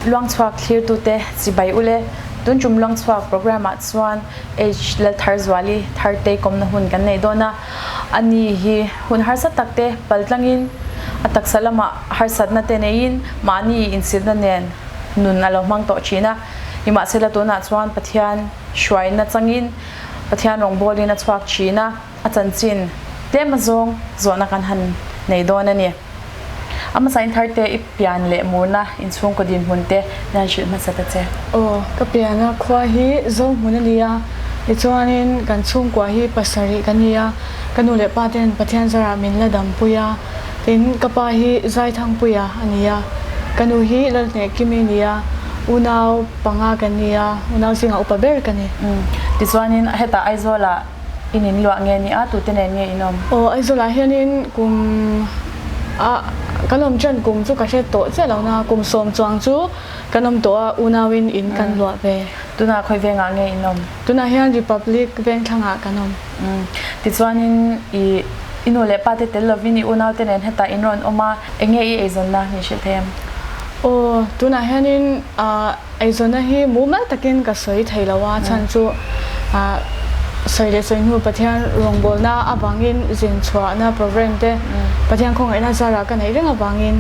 Luangchhuak thlirtute chibai ule. Tun tum Luangchhuak programme ah chuan H Laltharzuali Thartei kawmna hun kan nei dawn a. Ani hi hun harsa tak te paltlangin a taksa lamah harsatna te neiin mahni insilna nen nun a lo hmang tawh thin a. Nimahsela tunah chuan Pathian hruaina changin Pathian rawngbawlin a chhuak thin a, a chanchin tlem azawng zawhna kan han nei dawn a ni. A hmasa in Tharte i pian leh murna inchhungkaw dinhmun te min han hrilh hmasa ta che. Aw, ka piana khua hi Zohmun a ni a, tichuanin kan chhungkua hi pasarih kan ni a, ka nu leh pa ten Pathian zarah min la dampui a, tin ka pa hi Zaithangpuia a ni a, ka nu hi Lalhnehkimi a ni a, unau panga kan ni a, unau zingah upa ber ka ni. Tichuanin hetah Aizawlah In in luah nge ni a, tute nen nge in awm? Aw, Aizawlah hianin kum a kan awm ṭan kum chu ka hre tawh chiah lo na, kum sawm chuang chu kan awm tawh a, unauin in kan luah ve. Tunah khawi vengah nge in awm? Tunah hian Republic Vengthlangah kan awm. Tichuanin i i nu leh pa te tel lovin i unaute nen hetah in rawn awm a, eng nge i eizawnna min hrilh thei em? Aw, tunah hianin a Eizawnna hi mumal takin ka sawi thei lo a, chhan chu sawi leh sawi hnu Pathian rawngbawlna avangin zin chhuahna program te Pathian khawngaihna zarah ka neih reng avangin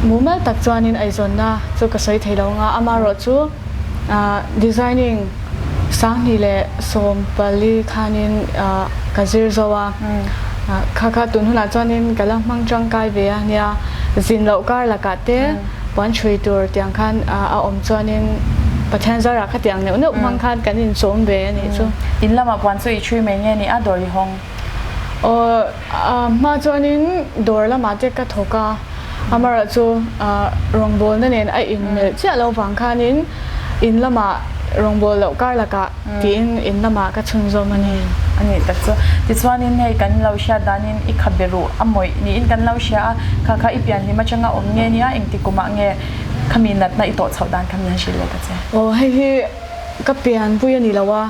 mumal tak chuanin eizawnna chu ka sawi thei lo anga, amaherawhchu designing 2014 khanin ka zir zo a, kha kha tun hunah chuanin ka la hmang tangkai ve a nia, zin loh kar lakah te. Puan chhui tur tiang khan a awm chuanin Pathian zarah khatiang neuh neuh hmang khan kan inchawm ve a nih chu. In lamah puan chu i chhui mai nge ni a dawr i hawng? Aw, a hma chuanin dawr lamah te ka thawk a, amaherawhchu rawngbawlna nen a inmelh chiah lo vang khanin in lamah rawngbâwl loh kar lakah tiin in lamah ka chhunzawm a ni. A nih tak chu. Tichuanin hei kan lo hriat danin i kha be ruh a mawih niin kan lo hria a, kha kha i pianhlim atanga awm nge nia engti kumah nge khami natna i tawh chhoh dan kha min han hrilh leh ta che. Aw hei hi ka pianpui a ni lo a,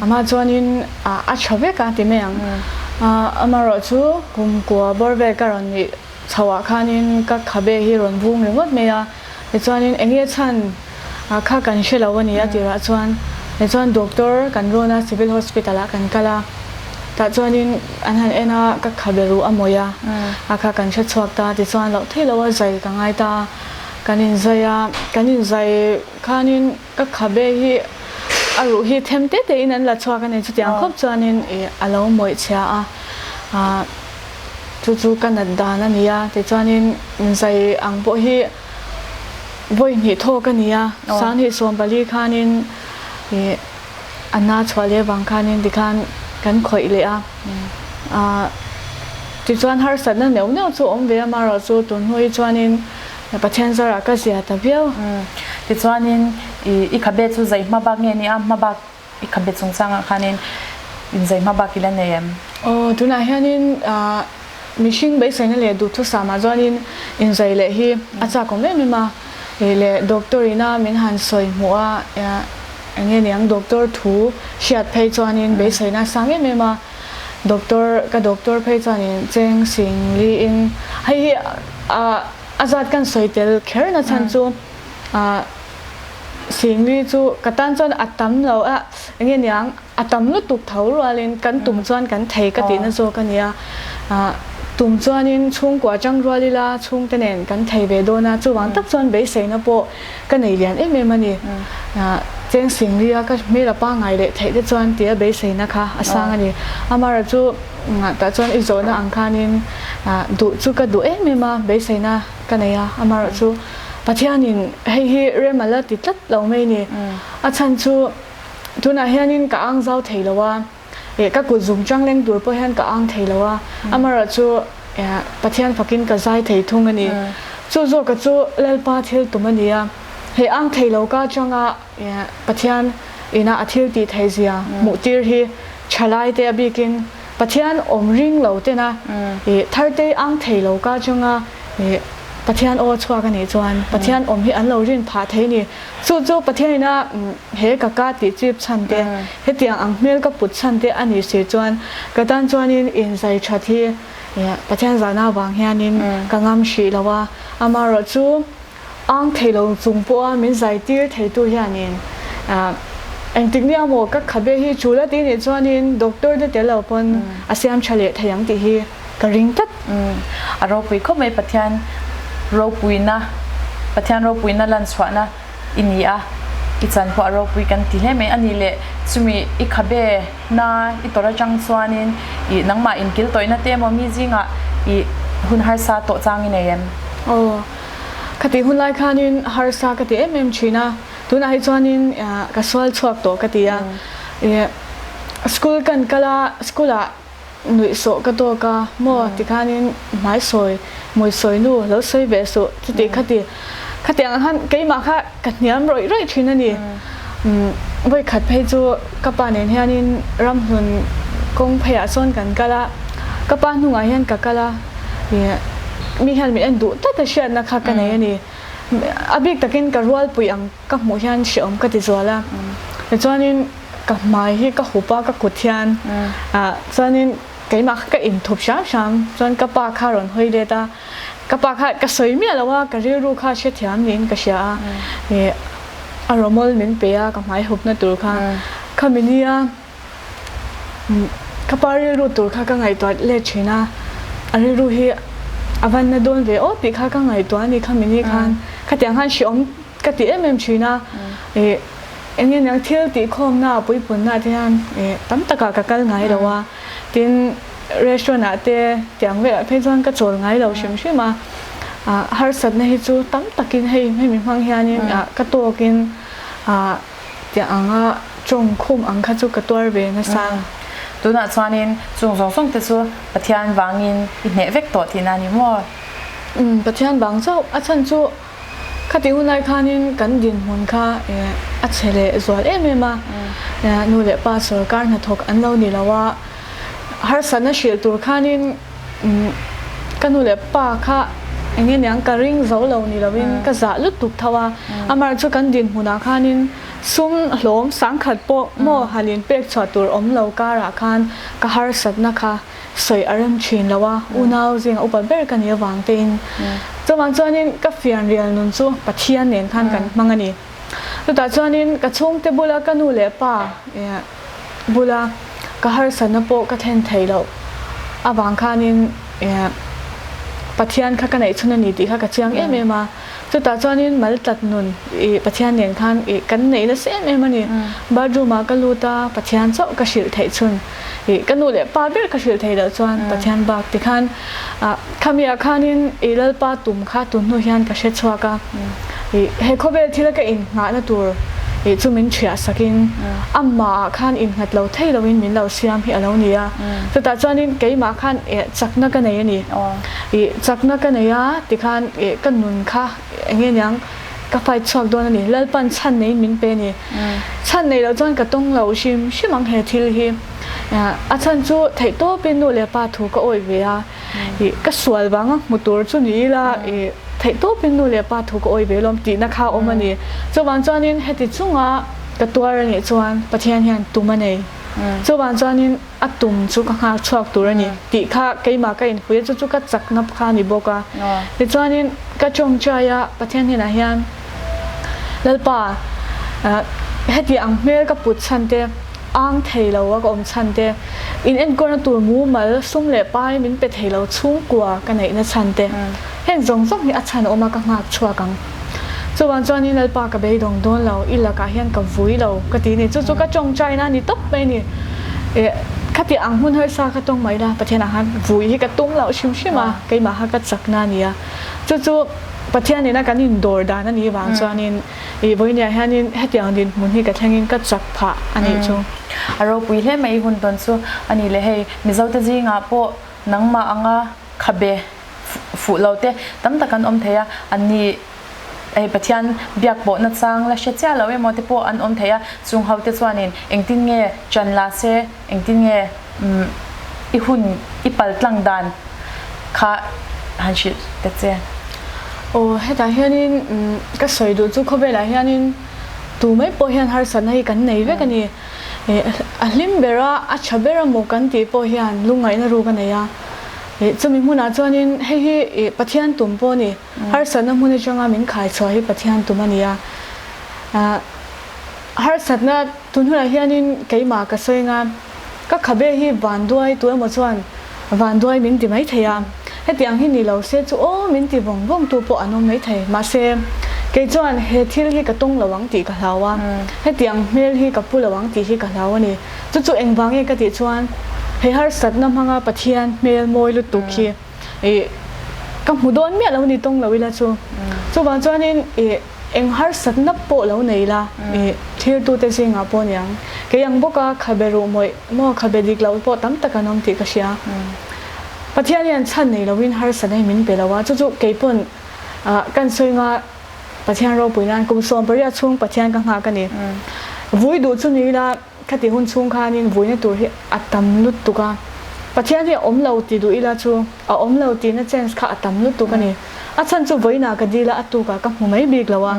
amah chuanin a tha vek a ti mai ang. Amaherawhchu kum kua bawr vel ka rawn nih chhoah khanin ka khabe hi rawn vung ringawt mai a, tichuanin eng nge chhan kha kan hre lo a ni a tirah chuan tichuan doctor kan rawn a civil hospital ah kan kal a tah chuanin an han en a ka khabe ruh a mawih a a kha kan hre chhuak ta tichuan loh theih loh a zai ka ngai ta kan inzai a kan inzai khanin ka khabe hi a ruh hi them te te in an la chhuak a ni chutiang khawp chuanin ih a lo mawih chhia a ah chu chu ka nat dan a ni a tichuanin zai ang pawh hi vawi hnih thawk a ni a 2014 khanin ih a na chhuah leh vang khanin tikhan kan khawih leh a ah tichuan harsatna neuh neuh chu awm ve a amaherawhchu tun hnu hi chuanin Pathian zarah ka zia ta viau. Tichuanin i khabe chu zai hma bak nge ni a, hma bak i khabe chungchangah khanin in zai hma bak i la nei em? Aw, tunah hianin mihring beiseina leh duhthusam-ah chuanin inzai leh hi a chakawm em em a, leh doctor ina min han sawi hmuh a, eng nge niang doctor thu hriat phei chuanin beiseina a sang em em a, doctor ka doctor phei chuanin cheng sing liin hei hi a A zat kan sawi tel kher na chhan chu Singli chu ka tan chuan a tam lo a, enge niang a tam lutuk tho rualin kan tum chuan kan thei ka tihna zawk a nia. Tum chuanin chhungkua chang rual ila chhungte nen kan thei ve dawn a, chuvang tak chuan beiseina pawh ka nei lian em em a ni. Cheng Singli a ka hmel a pangngai leh theih te chuan tia beiseina kha a sang a ni. Amaherawhchu Tah chuan i zawhna ang khanin duh chu ka duh em em a, beiseina ka nei a, amaherawhchu Pathianin hei hi rem a la ti tlat lo mai ni. A chhan chu tunah hianin ka ang zau thei lo a, ka kut zum chang leng tur pawh hian ka ang thei lo a, amaherawhchu Pathian fakin ka zai thei thung a ni. Chu zawka chu Lalpa thil tum a ni a, hei ang thei lo ka changa Pathian ina a thil tih theih zia hmuh tir hi thalai te a bikin Pathian awm ring lo tena ih Thartei ang thei lo ka chunga ih Pathian aw chhuak a nih chuan Pathian awm hi an lo rin phah thei ni. Chu chu Pathian ina he ka ka tih chip chhan te hetiang ang hmel ka put chhan te a nih si chuan ka tan chuanin inzai that hi Pathian zahna avang hianin ka ngam hrih lo a, amaherawhchu. Ang thei lo chung pawha min zai tir theitu hianin engtik nia maw ka khabe hi chul a tih nih chuanin doctor te tel lo pawn a siam tha leh thei ang tih hi ka ring tlat. A ropui khawp mai Pathian ropuina Pathian ropuina lan chhuahna i ni a, i chan pawh a ropui kan ti hle mai a ni leh chumi i khabe na i tawrh atang chuanin i nangmah inkil tawihna te emaw mi zingah i hun harsa tawh chang i nei em? Aw. Khatih hun lai khanin harsa ka ti em em thin a, tunah hi chuanin ka sual chhuak tawh ka ti a. School kan kal a, school ah nuihsawh ka tawk a, maw tikhanin hmai sawi, hmui sawi nu lo sawi ve suh chuti khati. Khatiang ang khan keimah kha ka hniam rawih rawih thin a ni. Vawikhat phei chu ka pa nen hianin ramhlun kawng pheiah sawn kan kal a, ka pa hnungah hian ka kal a, mi hian min en duh tlat a hriatna kha ka nei a ni. A bik takin ka rualpui ang ka hmuh hian hrehawm ka ti zual a, tichuanin ka hmai hi ka hup a, ka kut hian chuanin keimah kha ka inthup hram hram, chuan ka pa kha a rawn hawi let a, ka pa kha ka sawi miah lo a, ka rilru kha hrethiam niin ka hria a, a rawmawl min pe a, ka hmai hupna tur kha khami nia Ka pa rilru tur kha ka ngaihtuah let thin a, a rilru hi a van na dawn ve aw tih kha ka ngaihtuah a ni khami ni khan. Khatiang khan hrehawm ka ti em em thin a, ih eng nge niang thil tihkhawmna puipunna te hian ih tam takah ka kal ngai lo a, tin restaurant ah te tiang velah phei chuan ka chawl ngai lo hrim hrim a, ah harsatna hi chu tam takin hei hemi hmang hianin ah ka tawkin ah Tiang anga tawng khum ang kha chu ka tuar ve nasa. Tunah chuanin chung zawng zawng te chu Pathian vangin i hneh vek tawh tihna a ni maw? Umm, Pathian vang chauh. A chhan chu khati hunlai khanin kan dinhmun kha a chhe leh zual em em a. Nu leh pa sawrkar hnathawk an lo ni lo a, harsatna hrilh tur khanin Ka nu leh pa kha eng nge niang ka ring zo lo ni lovin ka zah lutuk tho a, amar chu kan dinhmunah khanin sum hlawm sangkhat pawh maw han inpek chhuah tur awm lo karah khan ka harsatna kha sawi a rem thin lo a, unau zinga upa ber ka nih avang tein. Chuvang chuanin ka fianrial nun chu Pathian nen khan kan hmang a ni. Chutah chuanin ka chhungte bula ka nu leh pa bula ka harsatna pawh ka thlen theih loh avang khanin Pathian kha ka neih chhun a ni tih kha ka chiang em em a. Chutah chuanin mal tlat nun ih Pathian nen khan ih kan neih nasa em em a ni. Bathroom ah ka lut a, Pathian chauh ka hrilh theih chhun ih ka nu leh pa ber ka hrilh theih loh chuan Pathian bak tikhan ah khami ah khanin ih Lalpa tum kha tun hnu hian ka hre chhuak a. Ih he khawvel thila ka innghahna tur ih chu min thiah sakin amah ah khan innghat lo thei loin min lo siam hi a lo ni a. Chutah chuanin keimah khan ih chakna ka nei a ni. Ih chakna ka nei a tikhan ih ka nun kha eng nge niang ka fight chhuak dawn a ni. Lalpan chhan neiin min pe a ni. Chhan nei loh chuan ka tawng lo hrim hrim ang he thil hi. A chhan chu theihtawpin nu leh pa thu ka awih ve a. Ih ka sual vanga hmu tur chu ni ila ih theih tawpin nu leh pa thu ka awih ve lawm tihna kha a awm a ni. Chuvang chuanin heti chunga ka tuar a nih chuan Pathian hian tum a nei. Chuvang chuanin a tum chu ka nghak chhuak tur a ni tih kha keimah ka inpui a, chu chu ka chakna kha a ni bawk a. Tichuanin ka tawngtai a Pathian hnenah hian Lalpa heti ang hmel ka put chhan te, Ang thei lo a ka awm chhan te, in enkawlna tur mumal, sum leh pai min pe thei lo chhungkua ka neihna chhan te, heng zawng zawng hi a chhan awm a ka nghak chhuak ang. Chuvang chuanin Lalpa ka beidawng dawn lo, i lakah hian ka vui lo ka ti ni. Chu chu ka tawngtaina a ni tawp mai ni. Eh, khati ang hmun harsa kha tawng mai la, Pathian ah khan vui hi ka tum loh hrim hrim a, keimah kha ka chakna a ni a. Chu chu Pathian nena kan indawr dan a nih vang chuanin, I vawinia hianin hetiang dinhmun hi ka thlengin ka chak phah a nih chu. A ropui hle mai hun tawn chu a ni le hei Mizote zingah pawh nangmah anga khabe fuh lo te tam tak an awm thei a, an ni hei Pathian biak pawh nachang la hre chiah lo emaw te pawh an awm thei a, chung ho te chuanin engtin nge chan la se engtin nge i hun i pal tlang dan kha han hrilh ta che. Aw hetah hianin ka sawi duh chu khawvelah hianin tu mai pawh hian harsatna hi kan nei vek a ni. A hlim ber a, a tha ber a maw kan tih pawh hian lungngaihna ruk a nei a. Ih chumi hmunah chuanin hei hi ih Pathian tum pawh a ni. Harsatna hmun atanga min khai chhuah hi Pathian tum a ni a. Ah harsatna tun hunah hianin keimah ka sawi anga ka khabe hi vanduai tu emaw chuan vanduai min ti mai thei a. Hetiang hi ni lo se chu aw min ti vawng vawng tu pawh an awm mai thei. Mahse kei chuan he thil hi ka tawng lo ang tih ka hlau a. Hetiang hmel hi ka pu lo ang tih hi ka hlau a ni. Chu chu engvang nge ka tih chuan he harsatna hmanga Pathian hmel mawi lutuk hi ih ka hmu dawn miah lo ni tawng lo ila chu. Chuvang chuanin ih eng harsatna pawh lo nei ila ih thirtute zingah pawh niang kei ang bawka khabe ruh mawih maw khabe dik loh pawh tam tak an awm tih ka hria. Pathian hian chhan nei loin harsatna hi min pe lo a, chu chu kei pawn ah kan sawi nga Pathian ropui nan kum 18 chhung Pathian ka nghak a ni. Vui duh chu ni ila khati hun chhung khanin vuina tur hi a tam lutuk a. Pathian hi a awm lo ti duh ila chu a awm lo tihna chance kha a tam lutuk a ni. A chhan chu vawiinah ka dil a, a tukah ka hmu mai bik lo a.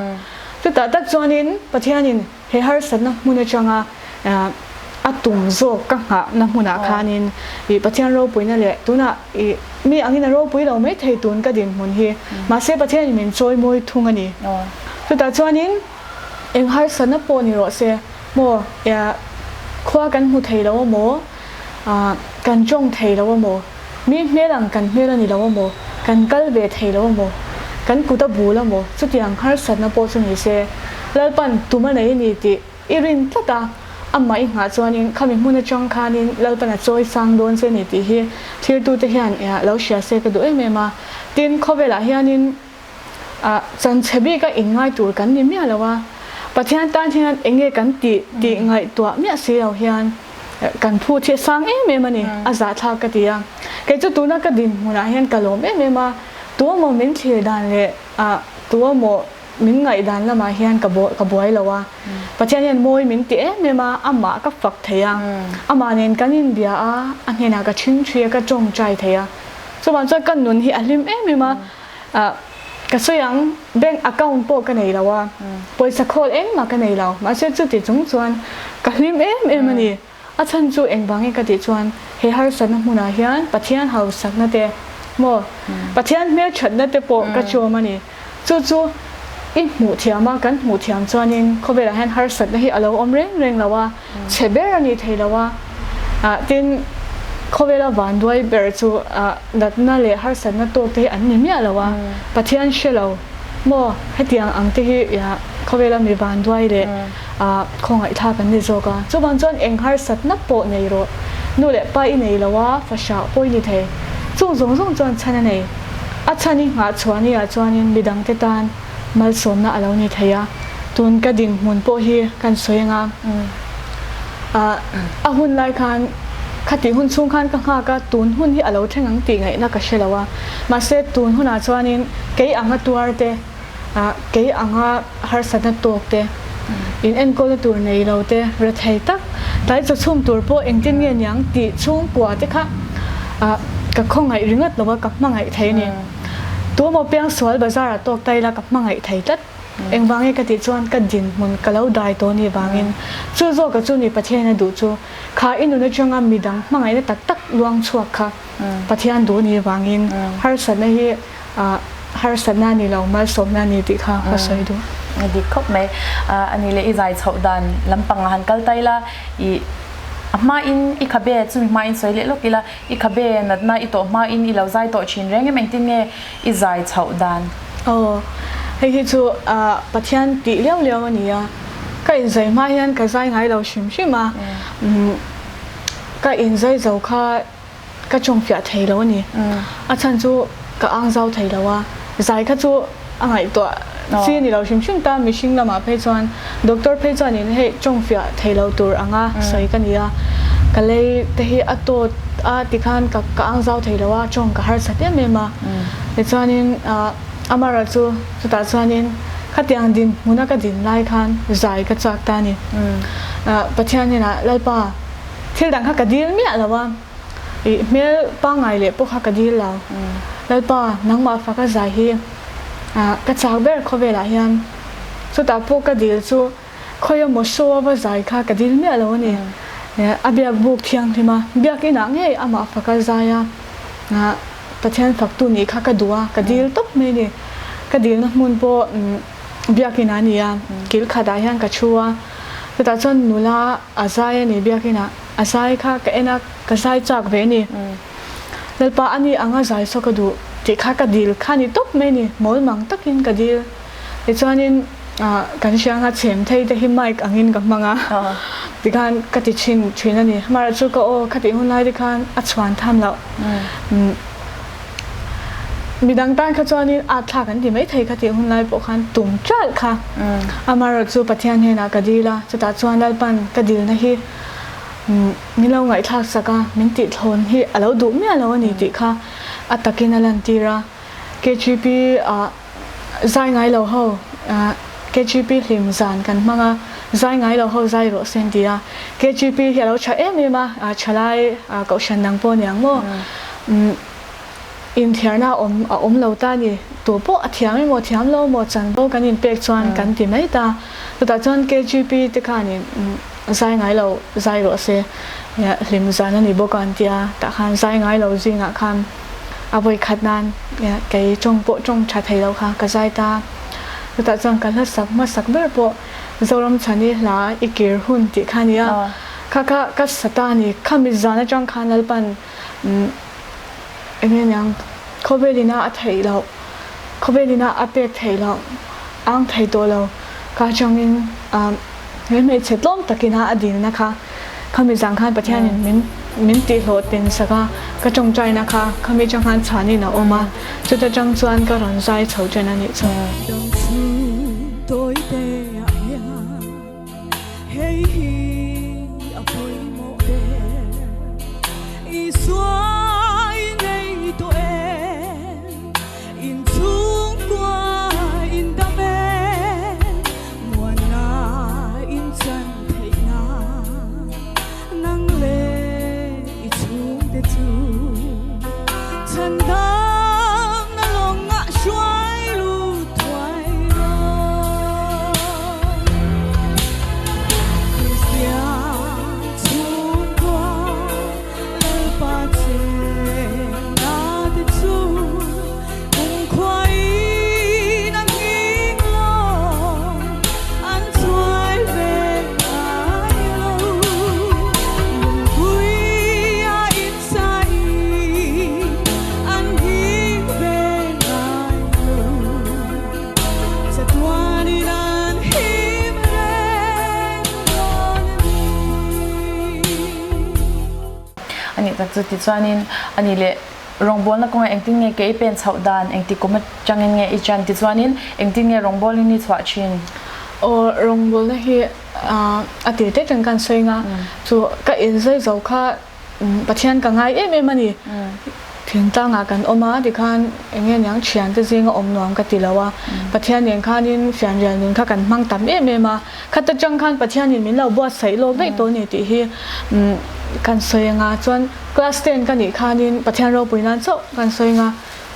Chutah tak chuanin Pathianin He harsatna hmun atanga a tum zawk ka nghahna hmunah khanin ih Pathian ropuina leh tunah ih mi angin a ropui lo mai thei tun ka dinhmun hi mahse Pathianin min chawi mawi thung a ni. Chutah chuanin eng harsatna pawh ni rawh se maw khua kan hmu thei lo a maw kan tawng thei lo a maw Mi hmel ang kan hmel a ni lo a maw? Kan kal ve thei lo a maw? Kan kut a bul a maw? Chutiang harsatna pawh chu ni se, Lalpan tum a nei a ni tih i rin tlat a, amah i nghah chuanin khami hmun atang khanin Lalpan a chawi sang dawn che a ni tih hi thirtute hian lo hria se ka duh em em a. Tin, khawvelah hianin A chanchhe bik a inngai tur kan ni miah lo a, Pathian tan hian eng nge kan tih tih ngaihtuah miah si lo hian kan phu thi a sang em em a ni, a zahthlak ka ti a. Kei chu tuna ka dinhmunah hian ka lawm em em a, tuamaw min thlir dan leh tuamaw min ngaihdan lamah hian ka ka buai lo a. Pathian hian mawi min ti em em a, amah ka fak thei a, amah nen kan inbia a, a hnenah ka ṭhingṭhi a, ka ṭawngṭai thei a. Chuvang chuan ka nun hi a hlim em em a. Ah, ka sawi ang, bank account pawh ka nei lo a, pawisa khawl engmah ka nei lo, mahse chuti chung chuan ka hlim em em a ni. A chhan chu engvangin ka tih chuan he harsatna hmunah hian Pathian hausakna te maw, Pathian hmelthatna te pawh ka chawm a ni. Chu chu i hmuh thiam a, kan hmuh thiam chuanin khawvelah hian harsatna hi a lo awm reng reng lo a. Chhe ber a ni thei lo a, tin khawvela vanduai ber chu natna leh harsatna tawk te hi an ni miah lo a, Pathian hre lo maw hetiang ang te hi khawvela mi vanduai leh khawngaihthlak an ni zawk a, chuvang chuan eng harsatna pawh nei rawh, nu leh pa i nei lo a, fahrah pawh i ni thei, chung zawng zawng chuan chhan a nei, a chhan i nghah chhuah ni ah chuanin midangte tan. Malsawmna a lo ni thei a, tun ka dinhmun pawh hi kan sawi ang a, a hun lai khan khatih hun chhung khan ka nghak a, tun hun hi a lo thleng ang tih ngaihna ka hre lo a, mahse tun hunah chuanin kei anga tuar te, kei anga harsatna tawk te, in enkawlna tur nei lo te, rethei tak, tlai chaw chhum tur pawh engtin nge niang tih chhungkua te kha ka khawngaih ringawt lo a, ka hmangaih thei a ni. Tuamaw piangsual bazar ah tawk ta ila ka hmangaih thei tlat. Engvang nge ka tih chuan ka dinhmun ka lo dai tawh ni vangin chu zawka chu ni Pathian a duh chu kha i nun atanga midang hmangaihna tak tak luang chhuak kha Pathian duh ni vangin harsatna hi harsatna ni lo malsawmna ni tih kha ka sawi duh. A dik khawp mai. A ni leh i zai chhoh dan lampang ah han kal ta ila i a hmain i khabe chumi hmain sawi leh lawk ila I khabe natna i tawh hmain i lo zai tawh thin reng em engtin nge i zai chhoh dan? Aw, hei hi chu Pathian tih liau liau a ni a, ka inzai hma hian ka zai ngai lo hrim hrim a, ka inzai zo kha ka chawngfiah thei lo a ni, a chhan chu ka ang zau thei lo a, zai kha chu a ngaihtuah chi ni lo hrim hrim ta, mihring lamah phei chuan doctor phei chuanin hei tawngfiah thei lo tur anga sawi ka ni a, ka lei te hi a tawt a tikhan ka ka ang zau thei lo a, tawng ka harsat em em a, tichuanin amaherawh chu chutah chuanin khatiang dinhmuna ka din lai khan zai ka chak ta a ni, Pathian hnenah Lalpa thil dang kha ka dil miah lo a. I hmel pangngai leh pawh kha ka dil lo. Lalpa, nangmah faka zai hi ka chak ber khawvelah hian. Chutah pawh ka dil chu khawi emaw show a va zai kha ka dil miah lo a ni. A biak buk thianghlim a, biakinah ngei amah faka zai a. Pathian faktu nih kha ka duh a, ka dil tawp mai a ni. Ka dilna hmun pawh biakin a ni a, kil khatah hian ka thu a, chutah chuan nula a zai a ni biakin ah, a zai kha ka en a, ka zai chak ve a ni. Lalpa a ni anga zai saw ka duh tih kha ka dil kha ni tawp mai a ni, mawl mang takin ka dil. Tichuanin kan hria anga chhem thei te hi mic angin ka hmang a, tikhan ka ti thin thin a ni. Amaherawhchu ka aw khatih hun lai te khan a chhuan tham loh. Midang tan kha chuanin at thlak an ti maithei khatih hun lai pawh khan tum ṭalh kha. Amaherawhchu Pathian hnenah ka dil a, chutah chuan Lalpan ka dilna hi min lo ngaihthlak sak a, min tihthlawn hi a lo duh miah lo a ni tih kha a takin a lantir a. KGP ah Zai ngai lo ho KGP hlim zan kan hmang a, zai ngai lo ho zai rawh se an ti a. KGP hi a lo tha em em a, thalai kohhran dang pawh aniang maw. Inthiarna a awm a awm lo ta ni, tu pawh a thiam emaw thiam lo maw chanvo kan inpek chuan kan ti mai ta. Chutah chuan KGP te khanin zai ngai lo zai rawh se hlim zan a ni bawk a an ti a, tah khan zai ngai lo zingah khan A vawi khat nan kei tawng pawh tawng tha thei lo kha ka zai ta. Chutah chuan ka hla sak hmasak ber pawh Zoram Chhani hla i kir hun tih kha a ni a. Kha kha ka sa ta a ni. Khami zan atang khan Lalpan eng nge niang khawvel ina a theih loh, khawvel ina a pek theih loh, ang thei tawh lo ka atangin He hmeichhe tlawm takina a dilna kha khami zang khan Pathianin min min tihhlawh tin sak a, ka tawngtaina kha khami atang khan chhanin a awm a, chuta tang chuan ka rawn zai chho ṭhen a nih chu. Dang chu tawite ah hian hei hi a pawimawh ber, Isua i nei tawh em? Inchhungkua indam e, muanna inchan theihna nang leh i chhungte chu chhandamna lawngah hruai lut thuai rawh. Kristian chhungkua Lalpa chenna te chu kumkhuain an nghing lo, an chuai ve ngai lo. Lungpuia insaiin an nghing ve ngai lo. Chatuanin an him reng dawn a ni. A nih tak chu tichuanin a nih leh rawngbawlna kawngah engtin nge ke i pen chhoh dan, engti kum atangin nge i chan tichuanin engtin nge rawngbawlin i chhuah thin? Aw rawngbawlna hi a tir te tang kan sawi nga chu ka inzai zo kha Pathian ka ngai em em a ni. Thingtlangah kan awm a tikhan eng nge niang thiante zinga awm nuam ka ti lo a, Pathian nen khanin fianrial nun kha kan hmang tam em em a, Khata tang khan Pathianin min lo buatsaih lawk daih tawh a ni tih hi kan sawi anga chuan class ten ka nih khanin Pathian ropui nan chauh kan sawi anga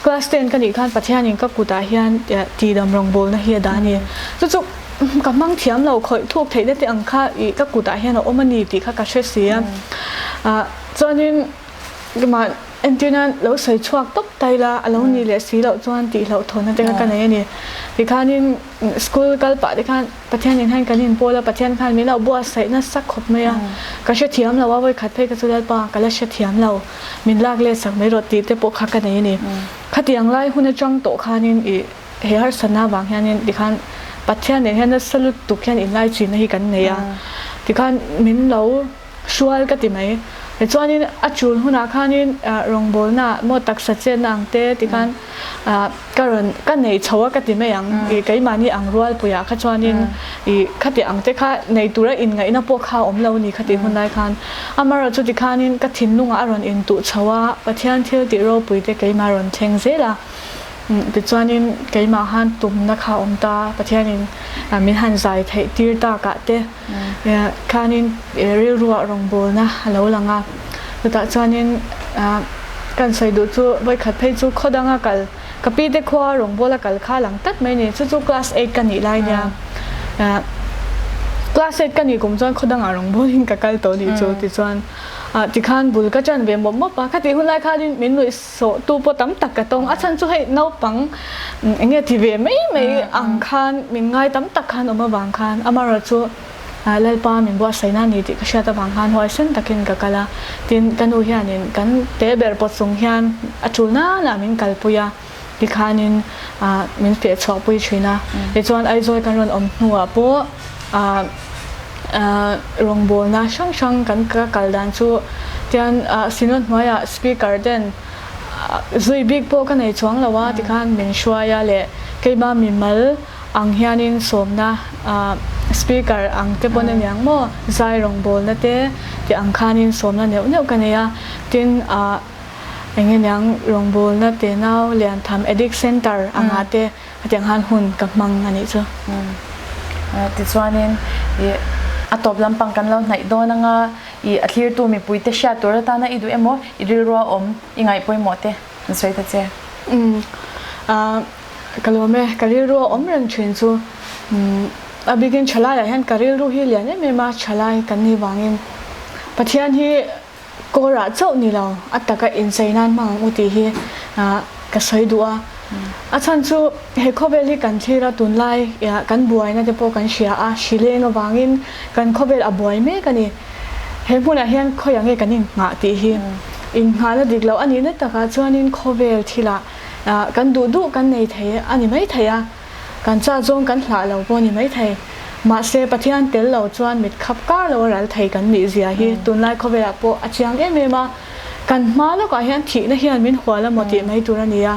class ten ka nih khan Pathianin ka kutah hian tihdam rawngbawlna hi a dah a ni. Chu chu ka hmang thiam lo khawih thuk theihna te ang kha ih ka kutah hian a awm a ni tih kha ka hre si a. Chuanin mah Entir nan lo sawi chhuak tawp ta ila a lo ni leh si loh chuan tih hlauhthawnna te kha ka nei a ni. Tikhanin school kal pah te khan Pathianin hian kan inpawl a, Pathian khan min lo buatsaih nasa khawp mai a. Ka hrethiam lo a, vawikhat phei ka chu Lalpa ka la hrethiam lo, min lak let sak mai rawh tih te pawh kha ka nei a ni. Khatiang lai hun atang tawh khanin ih he harsatna avang hianin tikhan Pathian nen hian nasa lutuk hian inlaichinna hi kan nei a. Tikhan min lo. Hrual ka ti mai. Tichuanin a chul hunah khanin rawngbawlna maw taksa chetna ang te tikhan ka rawn ka nei chho a ka ti mai ang. I keimahni ang rualpuiah kha chuanin i khati ang te kha nei tura inngaihna pawh kha a awm lo a ni khati hun lai khan. Amaherawhchu tikhanin ka thinlungah a rawn intuh chho a, Pathian thil tih ropui te keimah a rawn thleng zel a. Tichuanin keimah khan tumna kha a awm ta, Pathianin min han zai theih tir takah te. Khanin rilruah rawngbawlna a lo lang a, chutah chuanin kan sawi duh chu vawikhat phei chu khaw danga kal, ka pi te khua rawngbawla kal kha a lang tlat mai a ni, chu chu class eight ka nih lai nia. Class eight ka nih kum chuan khaw dangah rawngbawlin ka kal tawh nih chu tichuan tikhan bul ka ṭan ve mawp mawp a, khatih hun lai khanin min nuih sawh tu pawh tam tak ka tawng, a chhan chu hei naupang eng nge ti ve mai mai ang khan min ngai tam tak khan awm avang khan amaherawhchu Lalpa min buatsaihna a ni tih ka hriat avang khan huaisen takin ka kal a, tin ka nu hianin kan te ber pawt chung hian a ṭul nana min kalpui a. Tikhanin min feh chhuahpui thin a, tichuan Aizawl kan rawn awm hnuah pawh rawngbawlna hrang hrang kan ka kal dan chu tian Synod hnuaiah speaker ten zui bik pawh ka nei chuang lo a tikhan min hruai a leh keimah mimal ang hianin sawmna speaker ang te pawn aniang maw zai rawngbawlna te tih ang khanin sawmna neuh neuh ka nei a tin Eng nge niang rawngbawlna te nau lian tham addict center anga te hetiang khan hun ka hmang a nih chu. Tichuanin i a tawp lampang kan lo hnaih dawn anga i a thlirtu mipui te hriat tur atana i duh emaw i rilrua awm i ngaih pawimawh te an sawi ta che. Ka lawm e, ka rilrua awm reng thin chu a bikin thalaiah hian ka rilru hi lian em em a thalai kan nih vangin Pathian hi Kawrah chauh ni lo, a taka inchei nan hmang ang u tih hi ka sawi duh a. A chhan chu he khawvel hi kan thlir a, tunlai kan buaina te pawh kan hria a, hri leng avangin kan khawvel a buai mek a ni. He hmunah hian khawiah nge kan innghah tih hi innghahna dik loh a nihna takah chuanin khawvel thilah kan duh duh kan nei thei a ni maithei a. Kan cha zawng kan hlah lo pawh a ni maithei. Mahse, Pathian tel lo chuan mit khap kar lo a ral thei kan nih zia hi tunlai khawvelah pawh a chiang em em a. Kan hma lawkah hian thihna hian min hual a maw tih mai tur a ni a.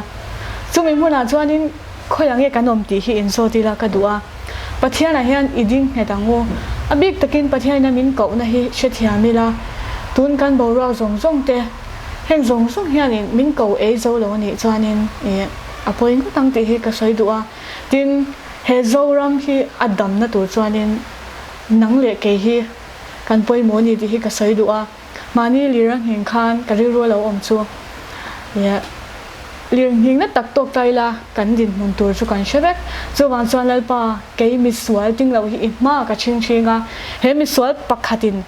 Chumi hmunah chuanin khawiah nge kan awm tih hi inzawt ila ka duh a. Pathianah hian i ding nghet ang u. A bik takin Pathianina min kohna hi hrethiam ila. Tun kan boruak zawng zawng te, heng zawng zawng hianin min ko ei zo lo a nih chuanin ih. A pawi ngawt ang tih hi ka sawi duh a, tin he Zoram hi a damna tur chuanin nang leh kei hi kan pawimawh a ni tih hi ka sawi duh a, mahni lir a nghing khan ka rilru a lo awm chu lir nghingna tak tawk ta ila kan dinhmun tur chu kan hre vek. Chuvang chuan Lalpa kei misual ting loh hi i hma ka chhing chhing a, he misual pakhatin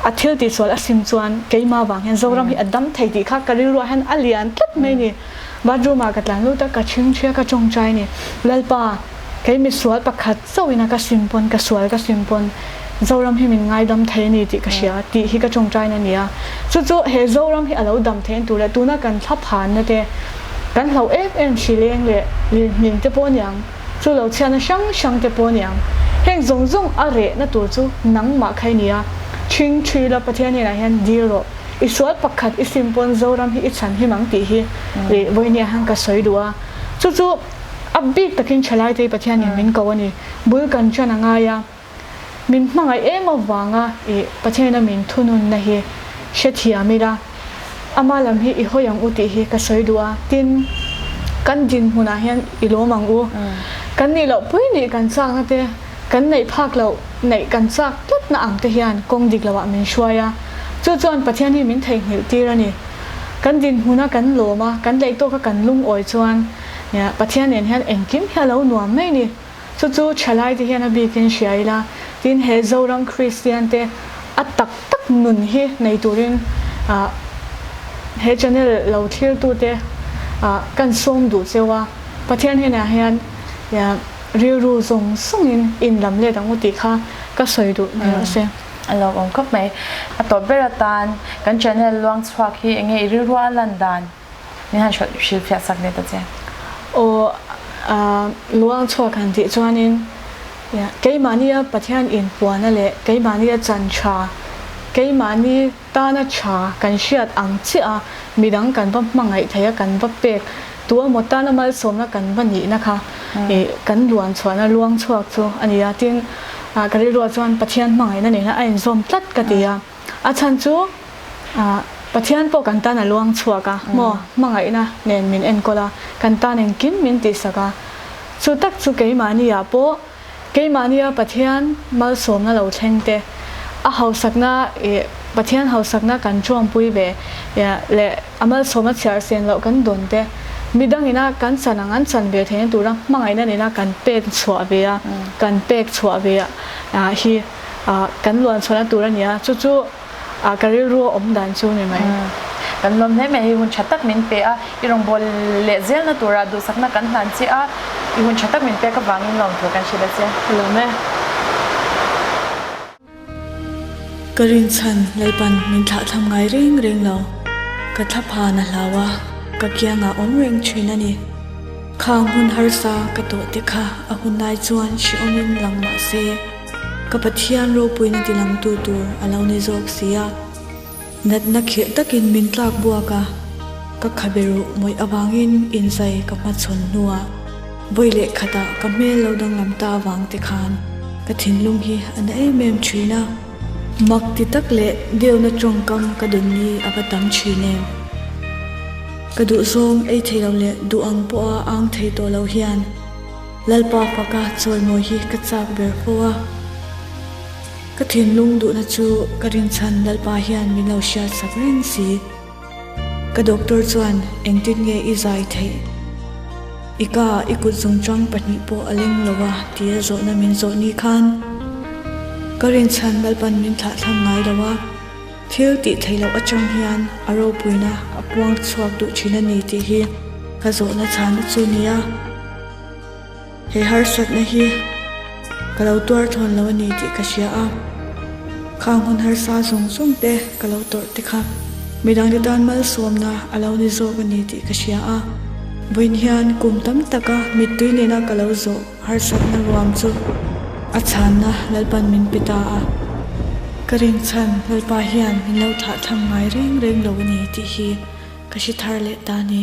a thil tihsual a sim chuan keimah vang hian Zoram hi a dam thei tih kha ka rilruah hian a lian tlat mai a ni. Bathroom ah ka tlan lut a, ka chhingchhia ka tawngtai a ni. Lalpa, kei misual pakhat chauhin a ka sim pawn, ka sual ka sim pawn Zoram hi min ngaidam thei a ni tih ka hria tih hi ka tawngtain a ni a. Chu chu he Zoram hi a lo dam theih tur leh tuna kan thla phanna te, kan hlauh em em hrileng leh lirnghing te pawh a niang. Chu lo chhiatna hrang hrang te pawh a ni ang. Heng zawng zawng a rehna tur chu nangmah kha i ni a, ṭhing ṭhi la Pathian hnenah hian dil rawh. I sual pakhat i sim pawn Zoram hi i chhan him ang tih hi leh vawinia hian ka sawi duh a. Chu chu a bik takin ṭhalaite hi Pathianin min ko a ni. Bul kan ṭan a ngai a. Min hmangaih em avanga i Pathianina min thununna hi hrethiam ila, ama lam hi i hawi ang u tih hi ka sawi duh a, tin, kan dinhmunah hian i lawm ang u. Kan nih loh pui nih kan chakna te, kan neih phak loh neih kan chak tlatna ang te hian kawng dik loah min hruai a, chu chuan Pathian hi min theihnghilh tir a ni. Kan dinhmuna kan lawm a, kan leih tawka kan lungawi chuan Pathian nen hian engkim hi a lo nuam mai a ni. Chu chu thalaite hian a bikin hria ila, tin he Zoram Kristian te a tak tak nun hi nei turin he channel lo thlirtute kan sawm duh cheu a, Pathian hnenah hian rilru zawng zawngin in lam let ang u tih kha ka sawi duh ni rawh se. A lo awm khawp mai. A tawp ber atan kan channel luang chhuak hi enge i rilrua a lan dan? Min han hrilhfiah sak leh ta che. Aw, luang chhuak han tih chuanin keimahnia Pathian inpuana leh keimahnia chan tha, keimahni tana tha kan hriat ang chiah a midang kan va hmangaih thei a, kan va pek tu emaw tana malsawmna kan va nihna kha kan luan chhuahna luang chhuak chu a ni a. Tin, ka rilruah chuan Pathian hmangaihna nena a inzawm tlat ka ti a. A chhan chu Pathian pawh kan tan a luang chhuak a, maw hmangaihna nen min enkawl a, kan tan engkim min tihsak a. Chu tak chu keimahniah pawh keimahnia Pathian malsawmna lo thleng te, a hausakna ih Pathian hausakna kan ṭuampui ve leh a malsawmna chhiar sen loh kan dawn te, midangina kan chan ang an chan ve theihna tura hmangaihna nena kan pek chhuah ve a, kan pek chhuah ve a hi. kan luan chhuahna tur a ni a, chu chu ka rilru a awm dan chu ni mai. Kan lawm hle mai, hei hun tha tak min pe a, i rawngbâwl leh zelna tura duhsakna kan hlan che a, i hun tha tak min pek avangin lawmthu kan hrilh a che. Ka lawm e. Ka rinchhan Lalpan min thlahthlam ngai reng reng lo. Ka thlaphan a hlau a, ka kiangah awm reng thin a ni. Khang hun harsa ka tawh te kha a hun lai chuan hrehawmin lang mah se, ka Pathian ropuina tilangtu tur a lo ni zawk si a. Natna khirh takin min tlak buak a, ka khabe ruh mawih avangin inzai ka hmachhawn hnuah vawi leh khatah ka hmel lo danglam ta avang te khan ka thinlung hi a na em em thin a. Mak ti tak leh deuhna tawngkam ka dawn ni a va tam thin em. Ka duhzawng ei thei lo leh duh ang pawha ang thei tawh lo hian Lalpa faka chawimawi hi ka chak ber fo a. Ka thinlung duhna chu ka rinchhan Lalpa hian min lo hriat sak reng si. Ka doctor chuan engtin nge i zai theih? I ka i kut zungchang pahnih pawh a leng lo a tia zawhna min zawh ni khan ka rinchhan Lalpan min thlahthlam ngai lo a, thil tih theih loh atang hian a ropuina a puang chhuak duh thin a ni tih hi ka zawhna chhanna chu nia. He harsatna hi ka lo tuar thawn lo a ni tih ka hria a, khang hun harsa zawng zawng te ka lo tawrh te kha midangte tan malsawmna a lo ni zawk a ni tih ka hria a. Vawiin hian kum tam taka mittui nena ka lo zawh harsatna ruam chu a chhanna Lalpan min pe ta a, ka rinchhan Lalpa hian min lo thlahthlam ngai reng reng lo a ni tih hi ka hre thar leh ta a ni.